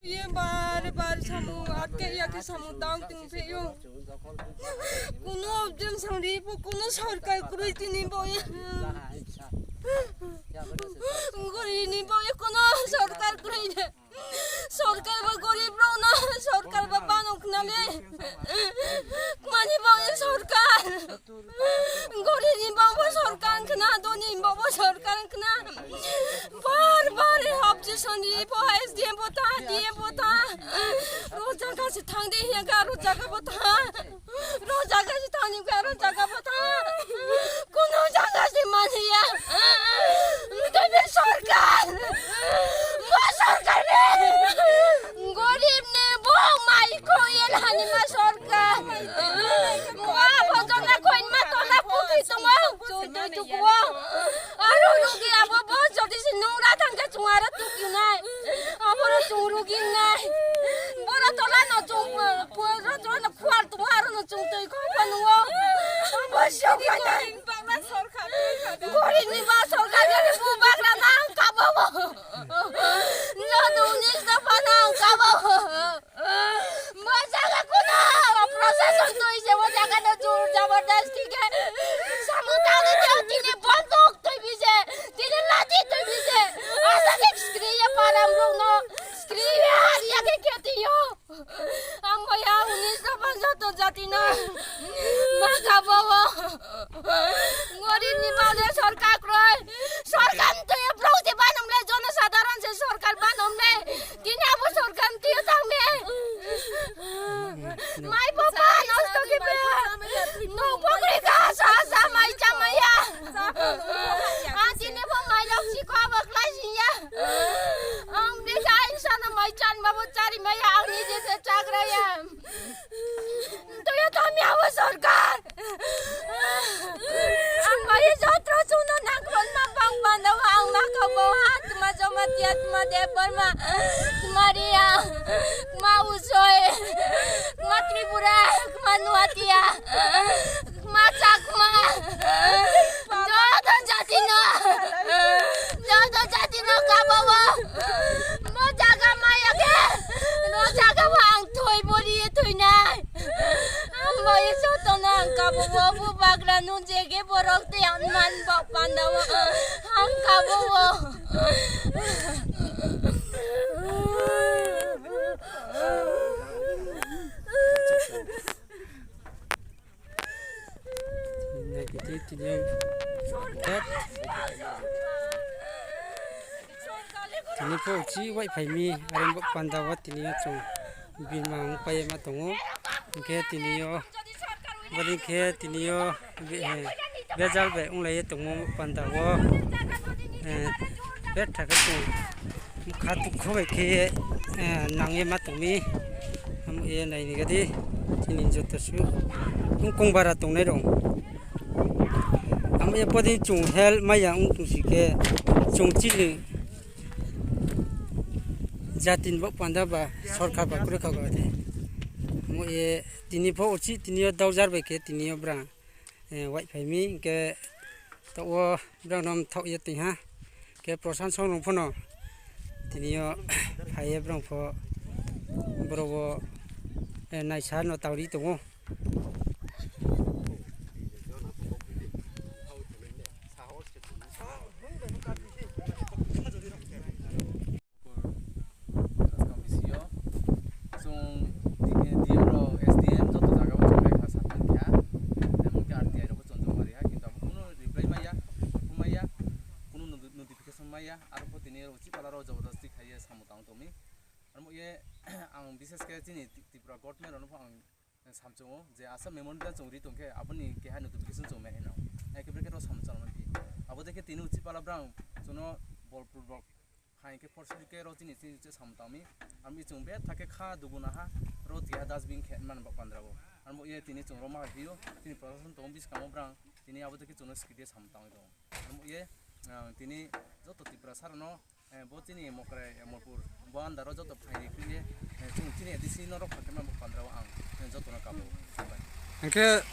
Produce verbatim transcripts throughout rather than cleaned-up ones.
Ye bar bar samung atke ya ke samung tang ting phe yo. Kuno objem sangri po kuno sarkar kurui tini bo ye. Gori ni bo ye kuno sarkar kurui ne. Sarkar ba gorib rok no sarkar ba banok na me. Mani bo ye sarkar. Gori ni bangbo sorkar khna, doni bangbo sorkar khna. Bar bar opposition ni bo S D M bo ta, D M bo ta. Ro jaga se thang de ya ga ro jaga bo ta. Ro jaga se thang ni ga ro jaga bo ta. Kuno jaga se mani ya. Mutai be sorkar. Bo sorkar be. Gorib ni bo mai ko ye hani ma sorkar. Wa photo na koin ma tola puki tongo. Chutui tukuo. Aro rugi abo bo jodi si nungra thangke chungara tukinai. Aboro chung rugi nai. Bora tola no chung pura tola no khuar tongo aro no chung tui kho panuo. Abo siok nai. Gori ni ba sorkar ni bu bagra nang kabo. Joto unis da panang kabo. Mo jaga kuno proseso tui se mo jaga no jur jabardasti ke. Samu tali de tini bonduk tui bise, tini lati tui bise. Asa ke skri ya param rok no, skri ya ya ke keti yo. Ang mo ya unis da pan joto jati no. Ma kabo. Gorib ni bale sorkar kroi. Sorkar tui brok di banom le jono sadharon se sorkar banom le. Tini abo sorkar tui tang me. Mai papa nosto ki pe. No pokri ka sa sa mai chang ya. A tini bo mai lok si ko abo klai si ya. Ang de ka insan mai chan babo chari mai ya ang ni je se chagra ya. Tuyo tami awa sorkar. Ang bayi jotro suno nangkron ma pang panda wa ang ma kabo ha tuma joma tia tuma debor ma tuma ria tuma usoi tuma tripura tuma nuatia tuma chakma joto jati no joto jati no kabo wo mo jaga maya ke mo jaga wa ang thoi bori thoi nai. Ang bai jotono ang kabo bo, bo bagra nung jege borok tei ang man bok panda o. Ang kabo o. Tini po uchi wai phai mi areng bok panda o tini o chung bima wng pai ma tongo. Hingke tini o bari khe tini o be-, eh, bejal bai wng lai tongmo panda o, eh, betha khe chung kha tuk kho bai khe, eh, nang ye ma tong mi. Amo ye nai ni gadi chini joto su wng kong bara tong nai rong. Amo ye podi chung help maya wng tong si khe chung chini jati ni bok panda ba sorkar ba kwrwi kha ba de. Amo ye tini pho uchi tini o dawjar bai khe tini o bwrang, eh, wai phai mi hingke to o bwrang no mthok ye twi ha. Hingke Prasant song rong pho no tini o phai ye bwrang pho borok o, eh, naisa no tangri tongo. Chwng D M rok, S D M joto jaga o chwng naikha, saphang kha. Emon khe R T I rok bo chonjong mari ha, kintu abo kunu reply maya, maya, kunu noti-, notification maya, aro pho tini rok chipala rok jabardasti khaiye samung tang tongmi. Amo ye ang bises khe chini Tripura government rok no pho ang samchungo je asa memorandum chwng ri tongkhe aboni keha notification chwng meheno. Ekebare khe rw samung chwng mangphi. Abo de khe tini uchi pala brang chwngno bolpur bol hai khe force khe rw chini chini samung tangmi. Ami chwng betha khe kha duguna ha rw tiya dustbin khe man bok pandra bo. Amo ye tini chwng rw ma phio tini proshashan tongo bwskango brang tini abo de khe chwngno sikide samung tangwi tongo. Amo ye, ah, tini joto Tripura sarano Eh, bo chini Mokrai, eh, Molpur, bo andaro joto phaini philye, eh, chwng chini A D C norok phaikhe ma bo pandra o ang, eh, jotono kabo. Hingkhe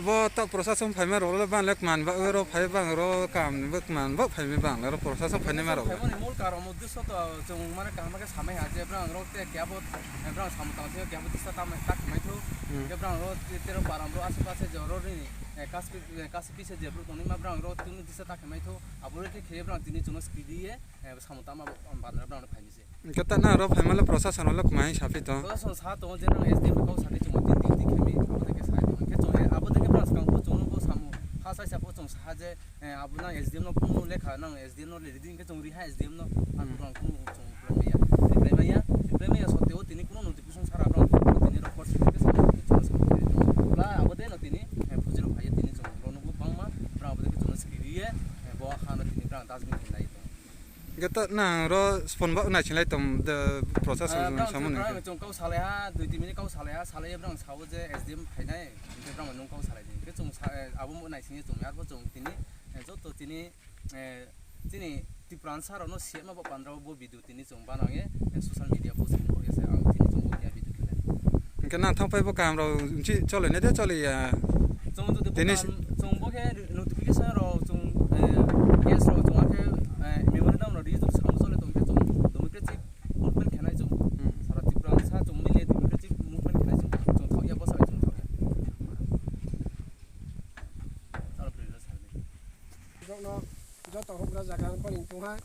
Bo ta procession phaima rok le bang le kman ba ro phai bang ro kam ni bo kman ba phaima bang le ro procession phaima rok. Phaimani mol karon mo diso to chwng mane kaham khe samai ha je brang rok te kya bo, eh, brang samung tang se kya bo disa tam tak mai tho. Hmm. Ke brang ro te ro param ro ase pase je ro ri, eh, kas pi, eh, kas pi se je bro toni ma brang ro tun disa tak mai tho. Abo ro ke khe brang tini chwng skidi ye, eh, samung tama bandra brang phaini se. Hwnkhe ta nang ro phaima le procession le kmai sapi to. Procession sa tongo je nang S D M kau sadi chwng tin tin tin khemi abo de ke sai tongo. Hwnkhe chwng abo de ke brang skang bo chwng bo samu ha sai sa bo chwng sa je, eh, abo nang S D M no kuno lekha nang S D M no le reading ke chwng ri ha S D M no. Hmm. Aku rang kuno chwng reply maya. Reply maya, reply maya sotteo tini kuno notification sara brang tini ro course ke sa chwng sa. Bla abo de no tini, eh, pujiro phai tini chwng ro no bangma brang abo de ke chwng skiri ye, eh, bo ha no tini brang dustbin khe nai. Hwnkhe ta nang ro phone ba naisinglai tong de procession samung hwnkhe. Brang chwng kau salai ha, dui tin minute kau salai ha, salai brang sao je S D M phainai, hwnkhe brang nung kau salai di. Hwnkhe chwng sa, eh, abo mo naisingye chwng arbo chwng tini, eh, joto tini, eh, chini Tripura sa rokno siyama bo pandra bo video tini chwng banangye, eh, social media post khe bo yase ang tini chwng bo ya video khe. Hwnkhe nang thang phai bo kam rok nchi chole ne de chole ya. Chwng jodi tini kam, chwng bo khe notification rok chwng, eh, case rok chwng akhe, eh, memorandum rok ri jok sam chole tong khe chwng democratic movement khenai chwng. Hmm. Sara Tripura sa chwng mile democratic movement khenai chwng. Chwng thok ya bo sa chwng thok ya. Chalo pre sa. Jokno joto hokra jaga ang pori tongha.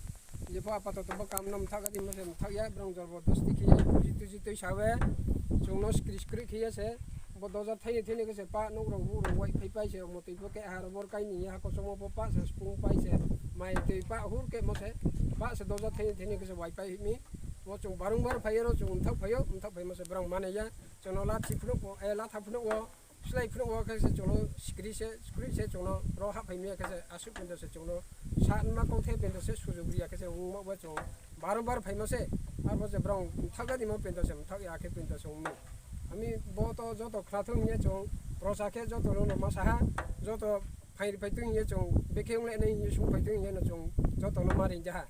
Jebo apatoto bo kam no mthak adi mase mthak ya, brang jor bo dosti khiye, puji tuji twi sawe, chwngno skri skri khiye se, bo doja thaini thaini khe se pa nuk rok hu rok wai phai pai se, omo twi bo ke ha rok bor kaini ya, kosom bo pa se, spung pai se, mai twi pa hur ke mo se, pa se doja thaini thaini khe se wai pai mi, bo chwng barung bar phai ro, chwng mthak phai o, mthak phai mo se brang mane ya, chwngno la thi phunuk o, eh, la tha phunuk o, Slai phunuk o khe se chwngno skri se, skri se chwngno ro hap phai maya khe se aswk penta se chwngno sa wngma kok the penta se sujok riya khe se wngma bo chwng barombar phaima se, abo je brong thakgani mo penta se thak ya khe penta se wngmani. Ami bo to joto khnathung hiya chwng prosa khe joto no ma saha, joto phai phai tong hiya chwng bekhe wng le nai hiya sung phai tong hiya no chwng joto no ma ring jaha.